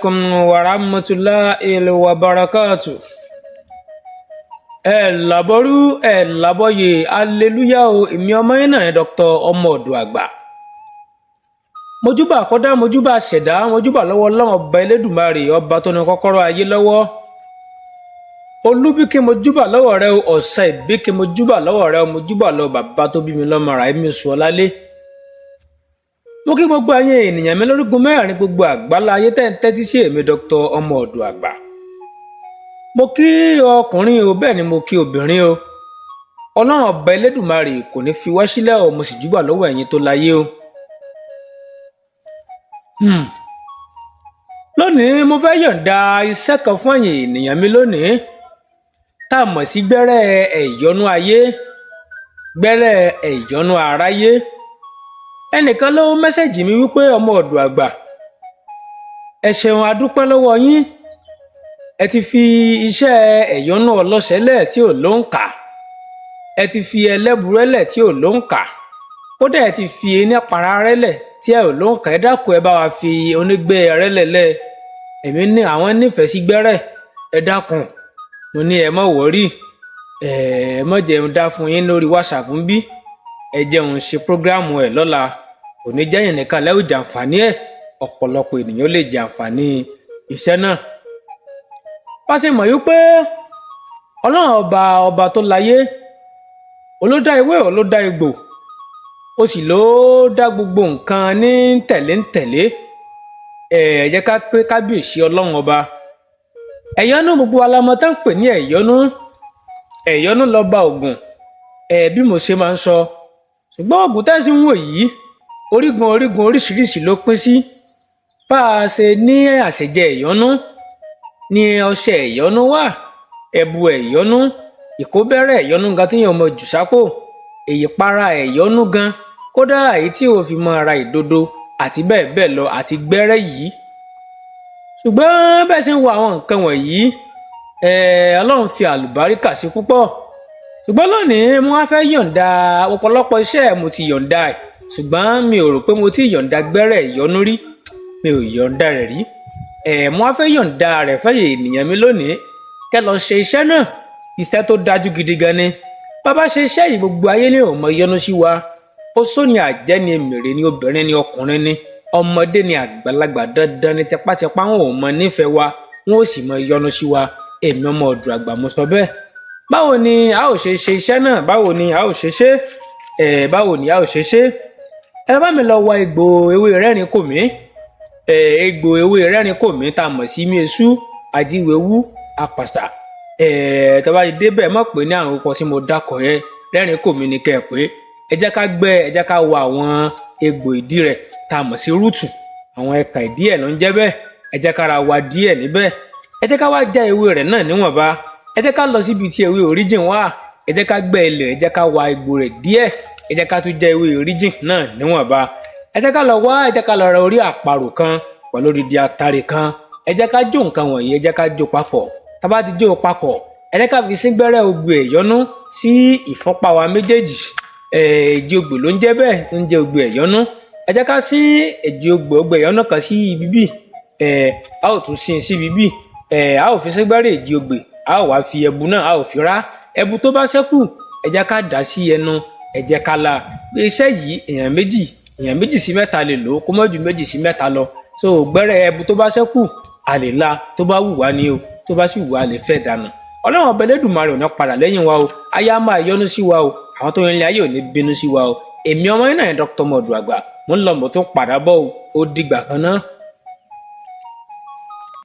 Alaikum wa rahmatulahi wa barakatu. Ẹ làbọrú, ẹ làbọyè, aleluya o. Èmi ọmọ yín náà ni Dr. Ọmọ Ọ̀dọ̀ Àgbà. Mojúbà kọ́dá, mojúbà ṣẹ̀dá, mojúbà lọ́wọ́ Ọlọ́run Ọba Elédùmarè, ọba tó ní kọ́kọ́rọ́ ayé lọ́wọ́. Olúbíkí, mojúbà lọ́wọ́ rẹ o. Ọ̀sà ìbíkí, mojúbà lọ́wọ́ rẹ o. Mojúbà lọ bàbá tó bí mi lọ́mọ rà ẹ̀mí sùn ọ̀lálé. Mo kí gbogbo ẹ̀yin ènìyàn mi lórígun mẹ́rin gbogbo àgbálá ayé tẹ́ ń tẹ́tí sí èmi Dr. Ọmọ Ọ̀dọ̀ Àgbà. Mo kí ọkùnrin o, bẹ́ẹ̀ ni mo kí obìnrin o. Ọlọ́run Ọba Elédùmarè kò ní fi wá sílẹ̀ o. Mo sì júbà lọ́wọ́ ẹ̀yin tó láyé o. Lónìí, mo fẹ́ yọ̀ǹda iṣẹ́ kan fún ẹ̀yin ènìyàn mi lónìí tá a mọ̀ sí gbẹ́rẹ́ ẹ̀yọ́nú ayé, gbẹ́rẹ́ ẹ̀yọ́nú aráyé. Ẹnìkan ló message mi wípé, "Ọmọ Ọ̀dọ̀ Àgbà, ẹ ṣeun, adúpẹ́ lọ́wọ́ yín. Ẹ ti fi iṣẹ́ ẹ̀yọ́nú ọlọ́ṣẹ́lẹ̀ tí ò ló ń kà, ẹ ti fi ẹlẹ́burẹ́lẹ̀ tí ò ló ń kà, kódà ẹ ti fi onípararẹ́lẹ̀ tí ẹ ò ló ń kà. Ẹ dákun, ẹ bá wa fi onígbẹ́rẹ́lẹ̀ lẹ̀. Èmi ní àwọn nífẹ̀ẹ́ sí gbẹ́rẹ́, ẹ dákun." Mo ní ẹ má worry, ẹ má jẹun dá fún yín lórí WhatsApp ń bí. Ẹ jẹun ṣe program ẹ lọ́la. Kò ní jẹ́yìn nìkan lẹ́wọ̀ jàǹfààní ẹ̀, ọ̀pọ̀lọpọ̀ ènìyàn lè jàǹfààní iṣẹ́ náà. Bá ṣe mọ̀ yí pé Ọlọ́run Ọba, ọba tó láyé, olódá ewé, olódá egbò, ó sì ló dá gbogbo nǹkan ní tẹ̀léńtẹ̀lé. Ẹ jẹ́ ká pé kábíyèsí Ọlọ́run Ọba. Ẹ̀yọ́nú, gbogbo alamọ tó ń pè ní ẹ̀yọ́nú. Ẹ̀yọ́nú lọ́ba ògùn ẹ̀ bí mo ṣe máa ń sọ. Ṣùgbọ́n ògùn tẹ́sí ń wò yìí, orígun orígun oríṣiríṣi ló pín sí. Bá a ṣe ní àṣejẹ ẹ̀yọ́nú ní ọṣẹ ẹ̀yọ́nú wà, ẹbu ẹ̀yọ́nú, ìkóbẹ́rẹ́ ẹ̀yọ́nú gan tí yẹn mọ jù sápò, èyí para ẹ̀yọ́nú gan, kódà èyí tí o fi mọ ara ìdodo àti bẹ́ẹ̀ bẹ́ẹ̀ lọ, àti gbẹ́rẹ́ yìí. Ṣùgbọ́n bẹ́ẹ̀ ṣe ń wo àwọn nǹkan wọ̀nyí, Ọlọ́run fi àlùbáríkà sí púpọ̀. Ṣùgbọ́n lónìí, mo wá fẹ́ yọ̀ǹda ọ̀pọ̀lọpọ̀ iṣẹ́. Mo ti yọ̀ǹda ẹ̀, ṣùgbọ́n mi ò rò pé mo ti yọ̀ǹda gbẹ́rẹ́ ìyọ́nú rí. Mi ò yọ̀ǹda rẹ̀ rí. Mo wá fẹ́ yọ̀ǹda rẹ̀ fẹ́yẹ̀ ènìyàn mi lónìí kẹ́ lọ ṣe iṣẹ́ náà. Iṣẹ́ tó dájú gidi gan ni. Bàbá ṣe iṣẹ́ yìí, gbogbo ayé ní ò mọ yọ́nú sí wa. Oṣó ni, àjẹ́ ni, mèrè ni, obìnrin ni, ọkùnrin ni, ọmọdé ni, àgbàlagbà, dandan ni, tipátipá, wọn ò mọ nífẹ̀ẹ́ wa, wọn ò sì mọ yọ́nú sí wa. Èmi Ọmọ Ọ̀dọ̀ Àgbà mo sọ bẹ́ẹ̀. Báwo ni a ó ṣe ṣe iṣẹ́ náà? Báwo ni a ó ṣe ṣe ẹ? Báwo ni a ó ṣe ṣe? Ẹ bá mi lọ wá egbò ewé rẹ́rìn kò mí. Ẹ egbò ewé rẹ́rìn kò mí tá a mọ̀ sí miesú, ajíwèwú, apàṣà. Ẹ tó bá ti débẹ̀, mọ̀ pé ní àwọn orúkọ tí mo dákọ̀ yẹn, rẹ́rìn kò mí ni kẹ́ ẹ pé. Ẹ jẹ́ ká gbẹ́, ẹ jẹ́ ká wá àwọn egbò ìdí rẹ̀ tá a mọ̀ sí root. Àwọn ẹ̀ka ìdí ẹ̀ ló ń jẹ́ bẹ́ẹ̀. Ẹ jẹ́ ká ra wa díẹ̀ níbẹ̀. Ẹ jẹ́ ká wá já ewé rẹ̀ náà níwọ̀nba. Ẹ jẹ́ ká lọ síbi tí ewé origin wà. Ẹ jẹ́ ká gbẹ́ ilẹ̀, ẹ jẹ́ ká wa egbò rẹ̀ díẹ̀. Ẹ jẹ́ ká tún já ewé origin náà níwọ̀nba. Ẹ jẹ́ ká lọ wá, ẹ jẹ́ ká lọ ra orí àparò kan pẹ̀lú odidi atare kan. Ẹ jẹ́ ká jó nǹkan wọ̀nyí, ẹ jẹ́ ká jó papọ̀. Tá bá ti jó papọ̀, ẹ jẹ́ ká fi síngbẹ́rẹ́ ogbè ẹ̀yọ́nú sí ìfúnpá wa méjèèjì. Èjì ogbè ló ń jẹ́ bẹ́ẹ̀, ń jẹ́ ogbè ẹ̀yọ́nú. Ẹ jẹ́ ká sí èjì ogbè, ogbè ẹ̀yọ́nú kan sí ibi bí a ó tún sí síbi bí a ó fi síngbẹ́rẹ́ èjì ogbè. A ó wá fi ẹbu náà, a ó fi rá ẹbu tó bá ṣẹ́kù. Ẹ jẹ́ ká dà sí ẹnu, ẹ jẹ́ ká la iṣẹ́ yìí. Èèyàn méjì, èèyàn méjì sí mẹ́ta lè lò ó, kó má ju méjì sí mẹ́ta lọ. So gbẹ́rẹ́ ẹbu tó bá ṣẹ́kù, a lè la tó bá wù wá ní o. Tó bá sì wù wá, lè fẹ́ dànù. Ọlọ́run Ọba Elédùmarè ò ní padà lẹ́yìn wa o. Ayé á máa yọ́nú sí wa o. Àwọn tó ń lé ayé ò ní bínú sí wa o. Èmi ọmọ yín náà ní Dr. Ọmọ Ọ̀dọ̀ Àgbà. Mo ń lọ, mo tún padà bọ̀ o. Ó dìgbà kan náà.